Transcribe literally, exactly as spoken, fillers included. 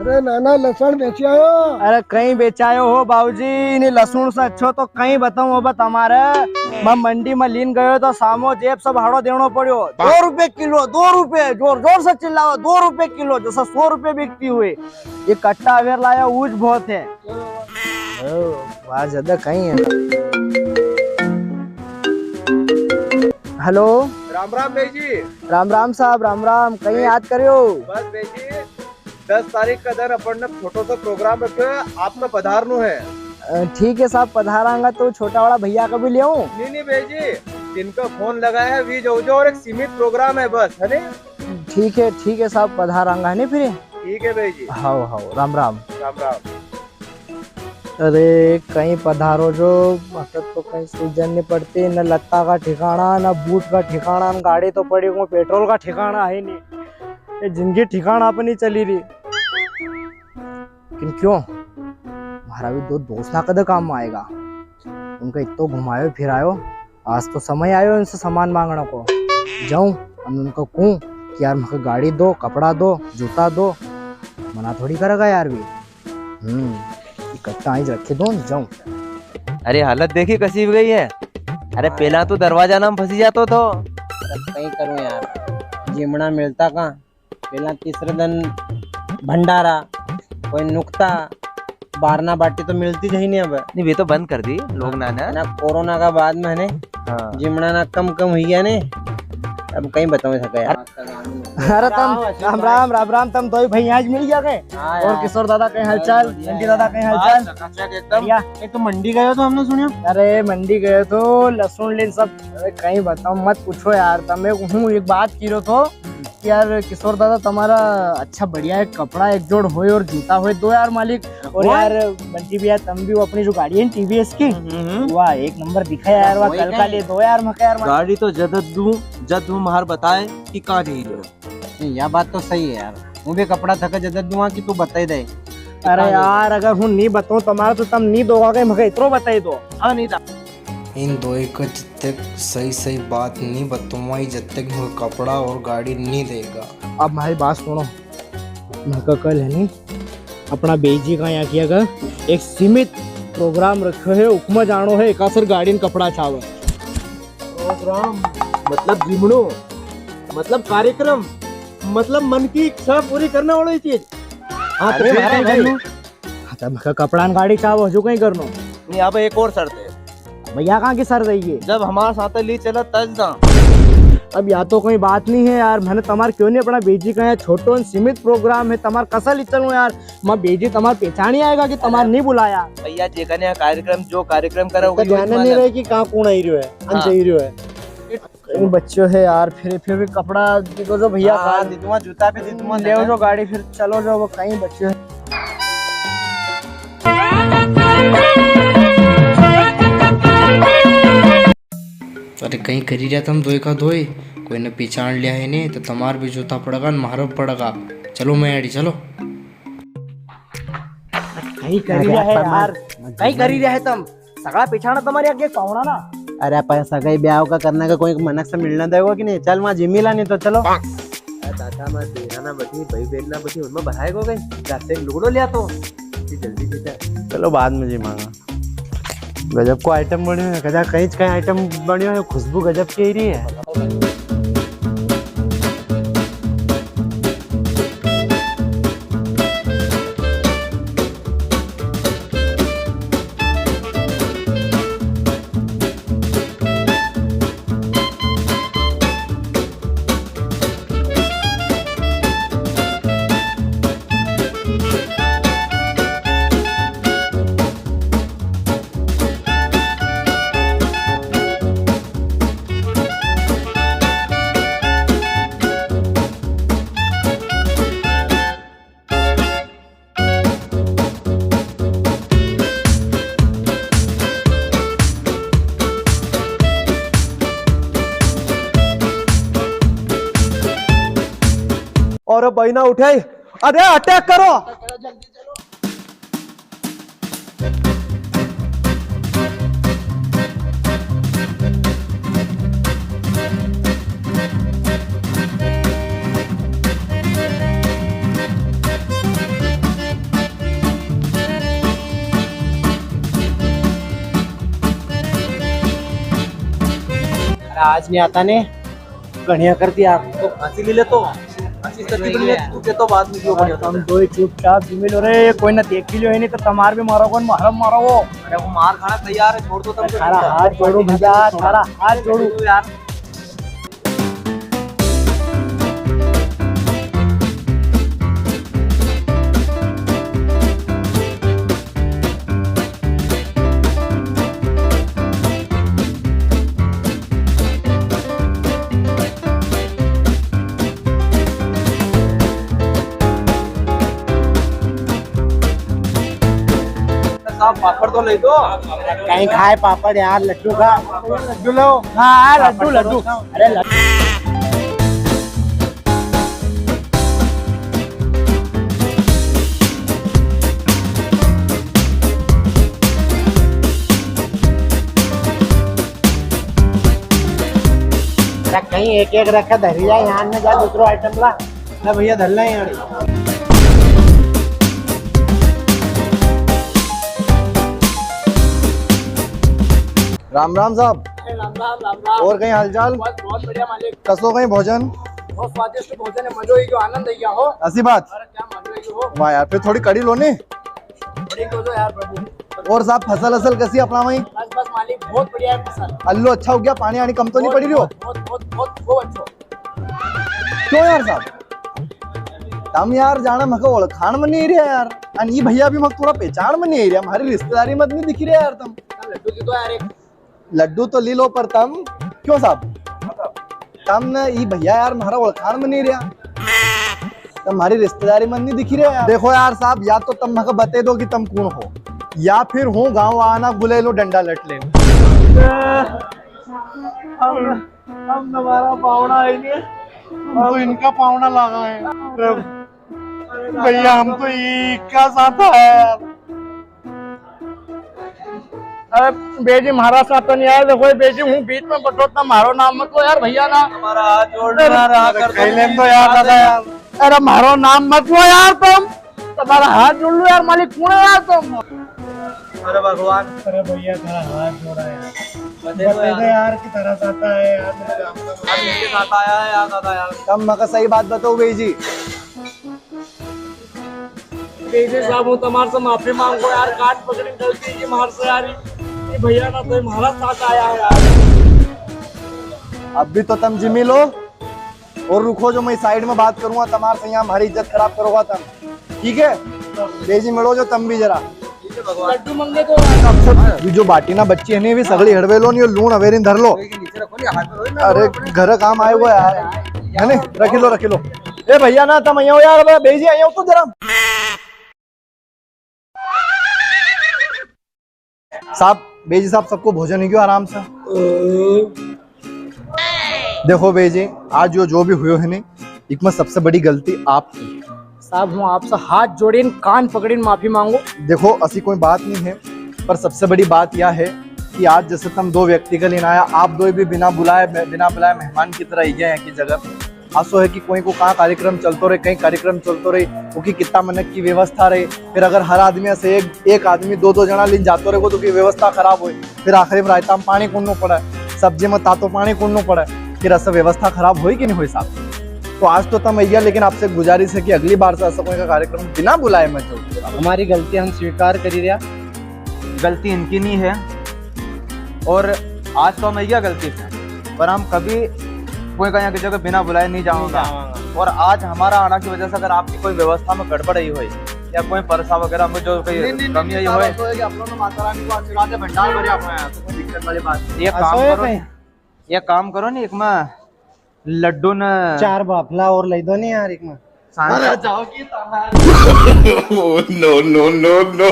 अरे नाना, लसण बेची आयो? अरे कई बेचायो हो बाबूजी, इनी लसण से अच्छो तो कई बताऊं अब तमारे। मैं मंडी में लीन गयो तो सामो जेब सब हाड़ो देनो पड़्यो। दो रुपए किलो, दो रुपए, जोर जोर से चिल्लाओ, दो रुपए किलो, जैसा सौ रुपए बिकती हुई। ये कट्टा अवेर लाया, ऊंच बहुत है। ओ, वाह, ज्यादा कई है। हेलो। राम राम भाई जी। राम राम साहब, राम राम। कई भाई, याद करियो? बस भाई जी, दस तारीख का दिन अपन ने छोटो सो प्रोग्राम रखियो है, आपका पधारनो है। अ, ठीक है साहब, पधारांगा तो छोटा वाला भैया का भी ले आऊं? नहीं, नहीं भाई जी, जिनका फोन लगाया है, वी जाओ जाओ, और एक सीमित प्रोग्राम है बस, है नी? ठीक है, ठीक है साहब, पधारांगा, है नी फिर? ठीक है भाई जी। हाओ, हाओ, राम राम। राम राम। अरे, कई पधारो जो, मतलब तो कई सूझन नी पड़ती, न लत्ता का ठिकाणा, न बूट का ठिकाणा, न गाड़ी तो पड़ी को, पेट्रोल का ठिकाणा है नी। ये जिंदगी ठिकाणा पे नी चली री। लेकिन क्यों? म्हारा भी दो दोस्त ना कदे काम में आएगा। उनका इत्तो घुमायो फिरायो, आज तो समय आयो इनसे सामान मांगने को। जाऊं अन उनको कूं कि यार, मके गाड़ी दो, कपड़ा दो, जूता दो। मना थोड़ी करेगा यार भी। हम्म, इकट्ठा ही रखे दो, जाऊं। अरे, हालत देखी कसी हो गई है। अरे, पहला तो दरवाजा ना में फंसी जातो थो। अरे, कई करूं यार, जीमणा मिलता का? पहला तीसरे दिन भंडारा, कोई नुक्ता, बारना बाटी तो मिलती ज ही नी अब। नी, वे तो बंद कर दी लोग ना ना। ना, कोरोना का बाद में है ने, हाँ। जीमणा ना कम कम हुई गया ने, अब कई बताऊं सके यार। अरे तम, राम राम, राम राम, तम दोई भाई आज मिल गया के? हाँ और यार। किशोर दादा कई हालचाल, बढ़िया घंटी दादा कई हालचाल? चकाचक एकदम। बढ़िया। ये तो मंडी गयो तो हमने सुनियो। अरे मंडी गयो तो लसुन लेन सब, अरे कई बताऊं, मत पूछो यार, तमे हूँ एक बात की रो थो, यार किशोर दादा, तमारा अच्छा बढ़िया एक कपड़ा एक जोड़ होए और जूता होए दो यार मालिक। और ओए। यार बंटी भैया, तम भी वो अपनी जो गाड़ी है टीवीएस की, हम्म, हम्म। वाह, एक नंबर दिखा यार, वाह, वही कल का कहीं। ले दो यार, मका यार, मका। गाड़ी तो जद दूं, जद तू म्हार बताए कि कहाँ चाहिए। नहीं, या बात तो सही है यार, हूँ भी कपड़ा थके जद दूंगा कि तू बताई दे। अरे यार, अगर हूँ नी बताऊँ तमारा तो तम नी दोगा के, मका इतरो बताई दो। हाँ, नी था। इन दोई का तक सही सही बात नी बतवाई जब तक मुझे कपड़ा और गाड़ी नी देगा। अब म्हारी बात सुनो, म्हाका कल है नी अपना बेजी का यहाँ किया का एक सीमित प्रोग्राम रखो है, उकमा जानो है, एकासर गाड़ी न कपड़ा छावे। प्रोग्राम मतलब जिमणो, मतलब कार्यक्रम, मतलब मन की इच्छा पूरी करने वाली चीज। हाँ, तो अरे फिर भाई, क्या भाई। करनो? हाँ, तो म्हाका कपड़ा न गाड़ी छावे, जो कई करनो। नहीं, अब एक और शर्त है। भैया, कहाँ की शर्त है ये? जब हमारे साथ ली चला, तब जा। अब या तो कोई बात नी है यार, मैंने तमार क्यों नी अपना बेजी का यहाँ छोटो न सीमित प्रोग्राम है, तमार कसा ली चलूं यार? मैं बेजी तमार पहचान ही आएगा कि तमार नी बुलाया। भैया, जेकने यहाँ कार्यक्रम, जो कार्यक्रम करे, तो वही ध्यान नी रहे कि कहाँ कौन आई रह्यो है, कौन हाँ। सही रह्यो है। कई बच्यो है यार, फिर, फिर भी कपड़ा दे दो जो भैया, हाँ, हाँ, दे दूंगा, जूता भी दे दूंगा, ले जो गाड़ी, फिर चलो जो, वो कई बच्यो है। अरे, कई करी रहा तम दोई का दोई, कोई ने पहचान लिया है नी, तो तमार भी जूता पड़ेगा न म्हारो पड़ेगा। चलो मैं आड़ी, चलो। कई करी रहा है यार, कई करी रहा है तम। सगळा पिछाणा तमारे आगे पावणा ना। अरे, अपन सगाई ब्याव का करना का कोई मनक से मिलना देगा कि नी? चल, वहाँ जिमी ला, नी तो चलो। अरे दादा, मैं बेरा ना बठी, भाई बेन ना बठी, उनमें भराए को गई। घर से एक लुगड़ो लिया तो। जल्दी, जल्दी से। चलो, बाद में जिमांगा। गजब को आइटम बण्यो है, गजब कई, कई आइटम बण्यो है, खुशबू गजब की रही है। और भाई ना उठे, अरे अटैक करो। आज नी आता ने, घणिया कर दिया। तो फांसी ले ले तो, फांसी सच्ची बन गई, तू के तो बात नी क्यों बढ़िया हम था। दो ही चुपचाप जिमी लो रे, कोई ना देखी लियो है नी तो तमार भी मारो कौन, मारो मारो वो। अरे वो मार खाना तैयार है, छोड़ दो तुम। थारा हाथ जोड़ू भैया, थारा हाथ जोड़ू यार। साहब, पापड़ तो ले दो। कहीं खाए पापड़ यार, लड्डू खा। लड्डू लो। हाँ, हाँ, लड्डू, पापड़ तो लड्डू। लो। अरे लड्डू। कहीं एक एक रखा धरी जाए, यहाँ ने जा दूसरो आइटम ला। ना भैया, धर ले यार। राम राम साहब। अरे राम राम, राम राम। और कहीं हालचाल? बस बहुत बढ़िया मालिक। कसो कहीं भोजन? बहुत स्वादिष्ट भोजन है, मजो ही जो आनंद है क्या हो। ऐसी बात? अरे क्या मजो ही हो। वाह यार, फिर थोड़ी कड़ी लो ने। बड़ी दो दो यार प्रभु। और साहब, फसल असल कैसी अपना वहीं? बस बस मालिक, बहुत बढ़िया है फसल। अल्लो अच्छा हो गया, पानी आनी कम तो नहीं पड़ी रही हो? बहुत बहुत बहुत बहुत अच्छा। क्यों यार साहब, तम यार जाने मके ओळखाण में नहीं रहा यार, अन ई भैया भी मके थोड़ा पहचान में नहीं रहा, हमारी रिश्तेदारी मत नहीं दिख रहा यार तम। लड्डू जी तो यार एक लड्डू तो ली लो पर तम क्यों साहब, तम ने ई भैया यार हमारा ओळखाण में नहीं रहा, तम हमारी रिश्तेदारी में नहीं दिख रहा यार। देखो यार साहब, या तो तम मके बते दो कि तम कौन हो, या फिर हूँ गाँव आना बुले लो डंडा लट ले। हम, हम तुम्हारा पावणा है ये। हम तो इनका पावणा लागा है। अरे भैया, हम तो इका साथ आया यार। अरे बेजी, म्हारा साथ तो नहीं आया। देखो बेजी, हूँ बीच में बठो, तम म्हारो नाम मत लो यार भैया ना। हमारा हाथ जोड़ अरे, यार, हाँ कर दो। कह लेन दो यार दादा यार। अरे म्हारो नाम मत लो यार तम। तुम्हारा हाथ जोड़ लो यार मालिक, कौन है यार तुम? अरे भगवान। अरे भैया, थारा हाथ जोड़ा यार। बता दो बता दो यार। यार कि थारा साथ आया यार, मेरे काम का। अब इसके साथ आया है यार दादा यार। तम मका सही बात बताओ भाई जी। भाई जी साहब, हूँ तमारे से माफी मांगो यार, कान पकड़ी गलती की मार से यार, ये भैया ना तो हमारा साथ आया है यार। अब भी तो तम जिमी लो। और रुको जो मैं साइड में बात करूंगा, तमार से यहाँ हमारी इज्जत खराब करोगा तम, ठीक है? बेजी मिलो जो तम भी जरा। लड्डू मंगे तो। ये जो बाटी ना बच्ची है नी, वी सगळी हड़वे लो नी, लूण हवेरी धर लो। अरे घर काम आएगो यार, है नी? रखी लो, रखी लो। ए भैया ना तम आयो यार, बेजी आयो तो जरा। साहब, बेजी साहब, सबको भोजन हुई गयो आराम से? देखो बेजी, आज यो जो भी हुयो है नी, इकमें सबसे बड़ी गलती आपकी है। साहब, हूँ आपसे हाथ जोड़ीन, कान पकड़ीन माफी मांगू। देखो, ऐसी कोई बात नहीं है, पर सबसे बड़ी बात यह है कि आज जैसे तम दो व्यक्ति के लिए आया, आप दो भी बिना बुलाए, बिना बुलाए मेहमान की तरह ही गया है की जगह। असो है कि कोई को कहाँ कार्यक्रम चलतो रहे, कहीं कार्यक्रम चलतो रहे, उकी कितना मनक की व्यवस्था रहे। फिर अगर हर आदमी ऐसे एक, एक आदमी दो दो जना लेन जातो रहेगो तो की व्यवस्था खराब होए। फिर आखिरी में रायता में पानी कुड़नो पड़े, सब्जी में तातो पानी कुड़नो पड़े। फिर ऐसा व्यवस्था खराब होई कि नहीं होई साहब? तो आज तो तम अइया, लेकिन आपसे गुजारिश है कि अगली बार से ऐसा कोई का कार्यक्रम बिना बुलाए मत जाओ। हमारी गलती हम स्वीकार करी रिया। गलती इनकी नहीं है और आज तो हम अइया गलती से, पर हम कभी कोई का यहाँ की जगह बिना बुलाए नहीं जावांगा। नहीं जावांगा। और आज हमारा आना की वजह से अगर आपकी कोई व्यवस्था में गड़बड़ आई होई या कोई परसा वगैरह में जो कोई नहीं, नहीं, कमी नहीं, आई होई, साहब, ऐसा है कि आप लोगों ने माता रानी को आशीर्वाद है, भंडार भरे आपने यहाँ, तो कोई दिक्कत वाली बात नहीं। ये ऐसा काम है करो, कहीं? ये काम करो नहीं, एक में लड्डू ने चार बाफला और ले दो नहीं यार, एक में। अरे जाओ की तारा। Oh, no, no, no, no।